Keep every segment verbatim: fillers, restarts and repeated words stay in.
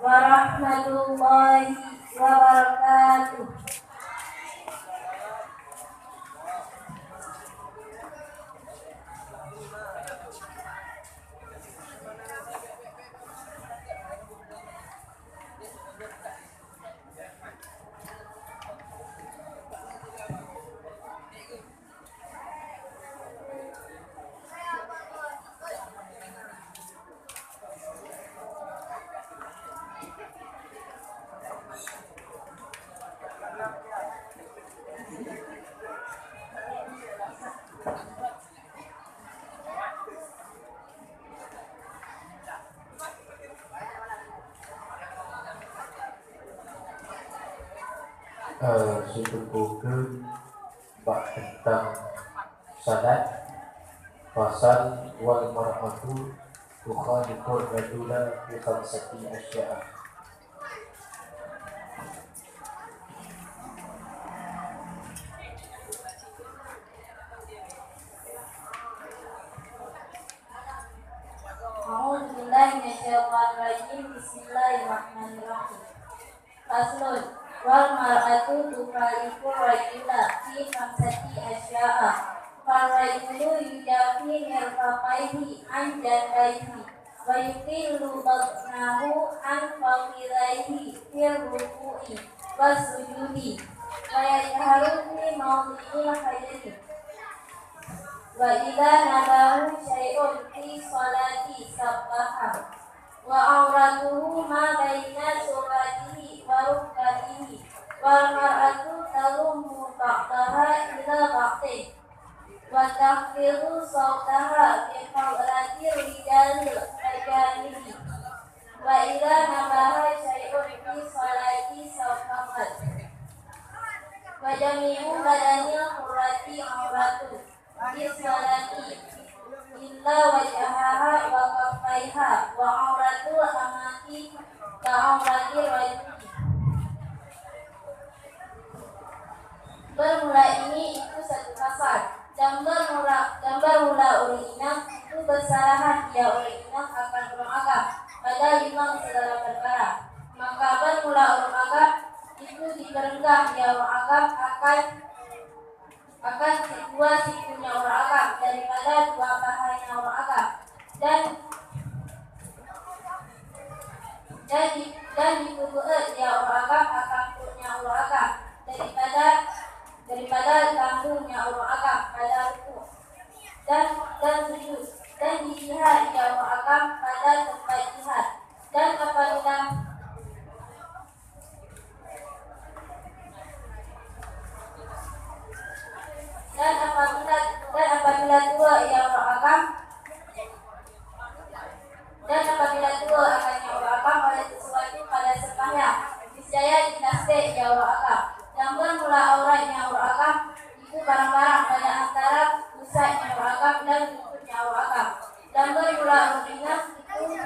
Warahmatullahi wabarakatuh. Eh, siteupeu keu bak teuntang salat, pasal wal mar'atu tukhaliqur rajula fi khamsati asya'a. A'udzubillahi minasyaitonirrajim. Bismillahirrahmanirrahim. Faslun. Wal mar'atu tukhaliqur rajula fi khamsati asya'a. Far rajulu yujafi mirfaqaihi an janbaihi, wa yuqillu batnahu an fakhidhaihi fir ruku'i was sujudi, wa yajharu fi mawdi'il khajali. Wa idza nabahu syai'un fi sholati sabbaha. Wa auratuhu ma baina surratihi wa rukbatihi. Wal mar'atu talummu ba'daha ila ba'din. Wa takhfidu sautaha bi hadratir rijalil ajanibi. Wa idza nabaha syai'un fi sholati saffaqat. Wa jami'u badanil hurrati auratun fi sholati illa wajhaha wa kaffaiha wa auratul amati ka auratir rajuli. Bermula ini itu satu pasal, dan bermula, dan bermula ureuëng inong itu beusalahan ia ureuëng inong akan ureuëng agam pada limong segala perkara. Maka bermula ureuëng agam itu dipeureuggah ia ureuëng agam akan, akan dua sikunya ureuëng agam daripada dua pahanya ureuëng agam, dan dan di, dan dipeubeuet ia ureuëng agam akan pruet nya ureuëng agam daripada, daripada lambung nya ureuëng agam pada rukuk dan, dan sujud, dan dijihad ia ureuëng agam pada teumpat jihad. Dan apabila, dan apabila, dan apabila dua ia ureuëng agam, Dan apabila dua akan nya ureuëng agam oleh sesuatu pada seumbahyang, niscaya ditasbih ia ureuëng agam. Dan bermula aurat nya ureuëng agam itu barang-barang pada antara pusat nya ureuëng agam dan lutut nya ureuëng agam. Dan bermula ureuëng inong itu,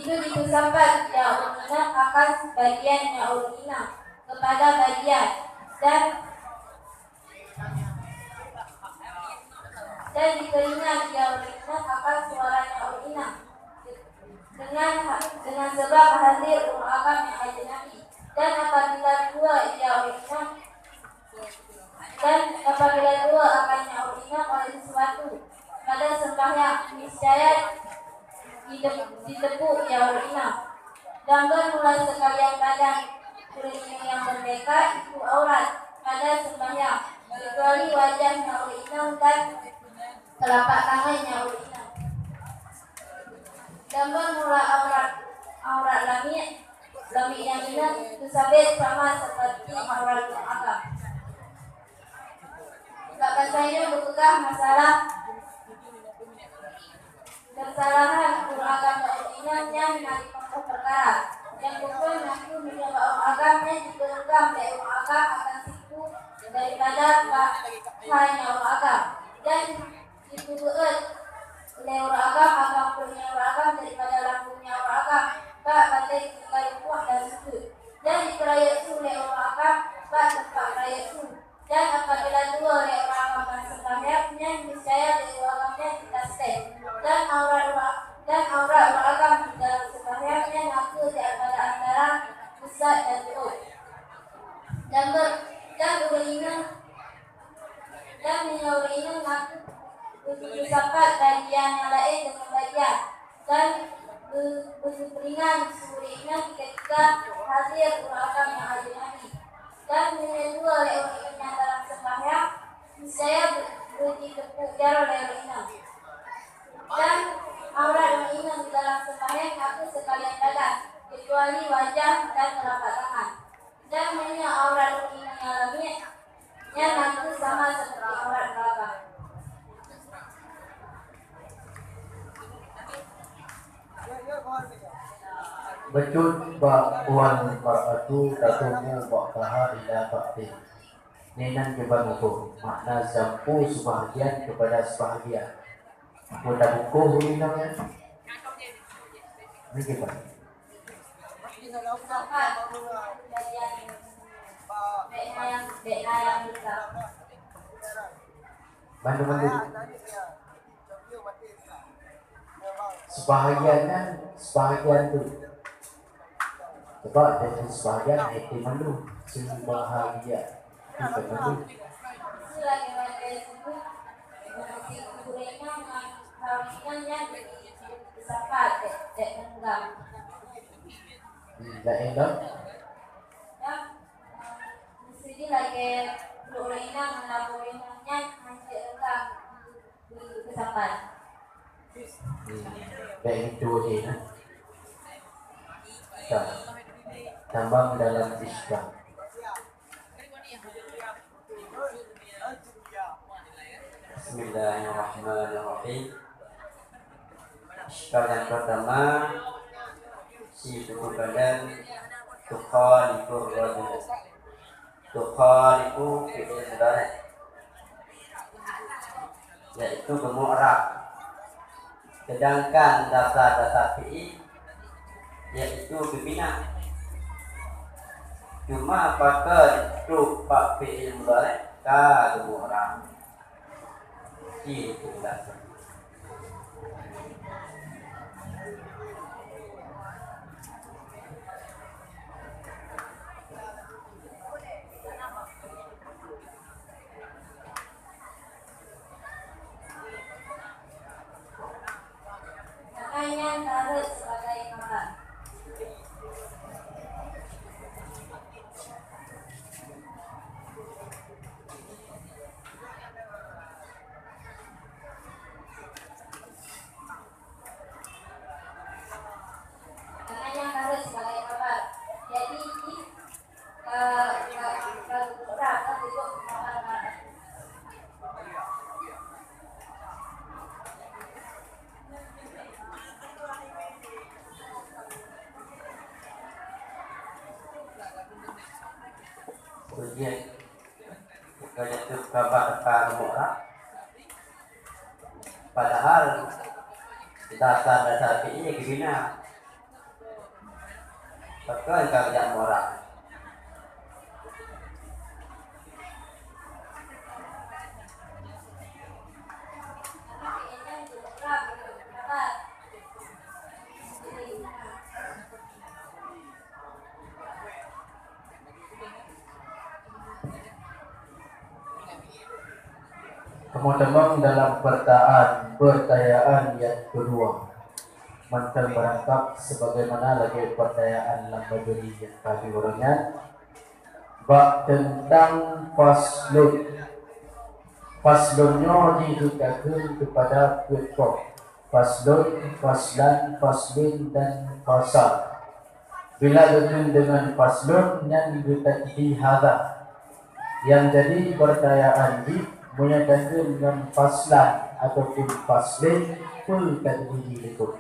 itu ditusapat ia ureuëng inong akan bagian nya ureuëng inong kepada bagian, dan Dan dikeuringat ia ureuëng inong akan suara nya ureuëng inong, dengan, dengan sebab hadir ureuëng agam nyang ajinabi. Dan apabila dua ia ureuëng inong, dan apabila dua akan nya ureuëng inong oleh sesuatu pada seumbahyang, niscaya Ditep-, ditepuk ia ureuëng inong. Dan bermula sekalian badan ureuëng inong nyang meurdeka itu aurat pada seumbahyang, kecuali wajah nya ureuëng inong dan keulapak tangan nya ureuëng inong. Dan bermula aurat, aurat lamiet, lamiet nyang inong teusabet sama seperti aurat ureuëng agam. Bak masa nyoe geupeugah masalah keusalahan ureuëng agam dan ureuëng inong nyan na limong boh peukara. Nyang keupeue na kheueh meunyoe bak ureuëng agam nyan jipeureuggam lé ureuëng agam akan siku daripada pahai nya ureuëng agam, dan jipeubeuet lé ureuëng agam akan pruet nya ureuëng agam daripada lambung nya ureuëng agam bak batée tinggai rukuk dan sujud, dan jipeurayeuk su lé ureuëng agam bak teumpat peurayeuk su. Dan apabila dua lé ureuëng agam ban seumbahyang, nyan niscaya lé ureuëng agam nyan jitasbih, dan aurat ureuëng, dan aurat ureuëng agam di dalam dan jeuet. Dan ber-, dan ureueng inong, dan meunyoe ureueng inong ngaku beusifat bagian nyang laén deungon bagian, dan be-, beusipeuringan si ureueng inong ketika hadir ureueng agam nyang hadir nyan. Dan meunyoe dua lé ureueng inong nyang dalam seumbahyang, niscaya beu-, beujiteupeu jaroe lé ureueng inong. Dan aurat ureueng inong di dalam seumbahyang ka kheueh seukalian tagat, keucuali wajah dan teulapak tangan. Dan meunyoe aurat ureueng inong nyang lamiet, nyan na kheueh sama seperti aurat ureueng agam. Bacut bak wal mar'atu tatumu ba'daha ila ba'din. Nyan kiban huköm, makna jampu sebahagian kepada sebahagian. Peue tabungkôh ureueng inong nyan? Nyan kiban. Bandum-bandum. Sebahagian nyan, sebahagian tu. Sebab dari sebahagian itu mandum. Sebahagian. Itu mandum. Hmm, laén dah. Mesti lagèe ureueng inong ngon lampôh inong nyan hanjeuet reuka. Keusapat. Hmm. Bèk itu aja, nah. Ka. Tambang dalam iskal. Bismillahirrahmanirrahim. Iskal yang pertama, si buku kalian tukhaliqur rajul. Tukhaliqu fi'il mudhari', yaitu geumu'rab. Sedangkan dasar-dasar fi'il, yaitu geubina. Cuma pakon trok bak fi'il mudhari' ka geumu'rab. Iya, itu dasar. Makanya harus sebagai khabar. Makanya harus sebagai khabar. Jadi, di, eh, eh, eh, eh, Ujian. Bukan jatuh kabar ka mu'rab. Padahal dasar-dasar fi'il geubina. Pakon ka geujak mu'rab. Kamoe tamong dalam peurtanyaan, peurtanyaan nyang keudua. Mantong beurangkap sebagaimana lagèe peurtanyaan lam materi nyang ka jiureueng nyan. Bak teuntang faslun. Faslun nyoe jih geukheun keupada peuet gob. Faslun, faslan, faslin, dan fasal. Bila geukheun deungon faslun, nyan geutakdi hadza. Nyang jadi peurtanyaan jih, meunyoe takheun ngon faslan ataupun faslin, peue takdi jih likot?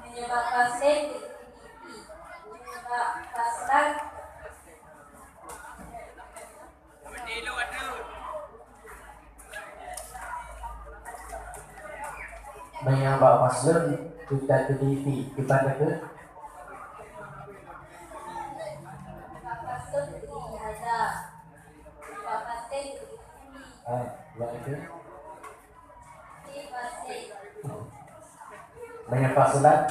Meunyoe bak faslen, meunyoe bak faslan. Meunyoe bak faslun, kita teliti, kita deket. Meunyoe faslan.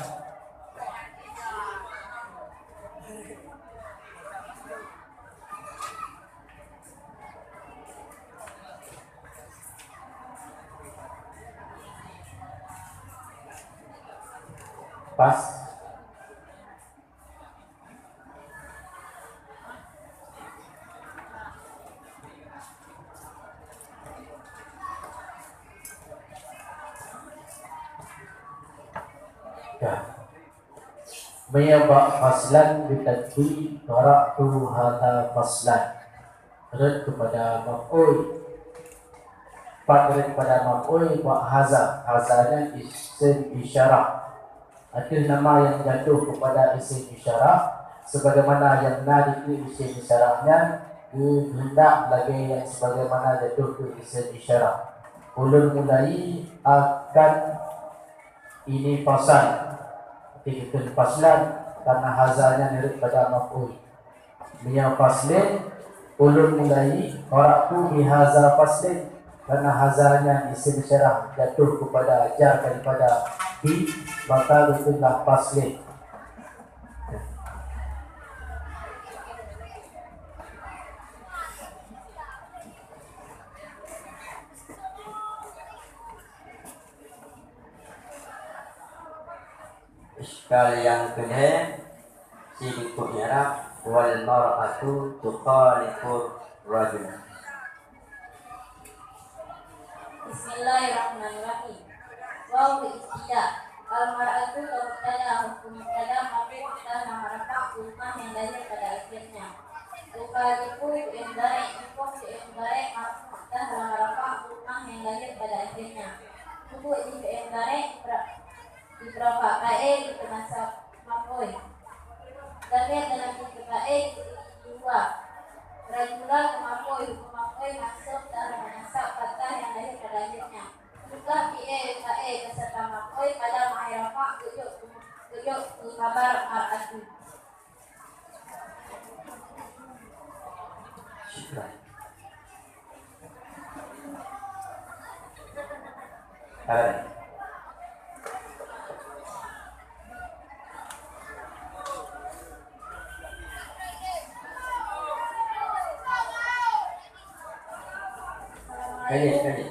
Pas. Ka. Meunyoe bak faslan geutanbih, qara'tu hadza faslan. Rhot keupada maf'ul. Pat rhot keupada maf'ul bak haza. Haza nyan isem isyarah. Ateueh nama nyang jatuh keupada isem isyarah, sebagaimana nyang na dikeue isem isyarah nyan, geukeundak lagée nyang sebagaimana jatuh keu isem isyarah. Ulôn mulai akan ini fasal. Arti keu faslan, karena haza nyan rhot pada maf'ul. Meunyoe faslin, ulôn mulai, qara'tu bihaza faslin, karena haza nyan isem isyarah jatuh keupada jar daripada bi, maka geukeunlah faslin. Iskal nyang keulhée, si dikeue i'rab, wal mar'atu tukhalifur rajula. Bismillahirrahmanirrahim. Waw ibtida. Al mar'atu mubtada, hukmu mubtada marfu' dan nama rafa' huruf nyang lahir pada akhirnya. Tukhalifu fi'il mudhari', hukum fi'il mudhari' marfu' dan nama rafa' huruf nyang lahir pada akhirnya. Tubuh di fi'il mudhari' dipra-, diprafa' fa'il, dipeunasab maf'ul. Dhamir dalam bentuk fa'il di huwa. Rajula maf'ul, hukum maf'ul mansub dan nama nasab fathah nyang lahir pada akhirnya. Bukan fi'il fa'il beserta maf'ul pada mahai rafa' tujuh, tujuh khabar mar'atu. Syukran. Hai. Kali, kali.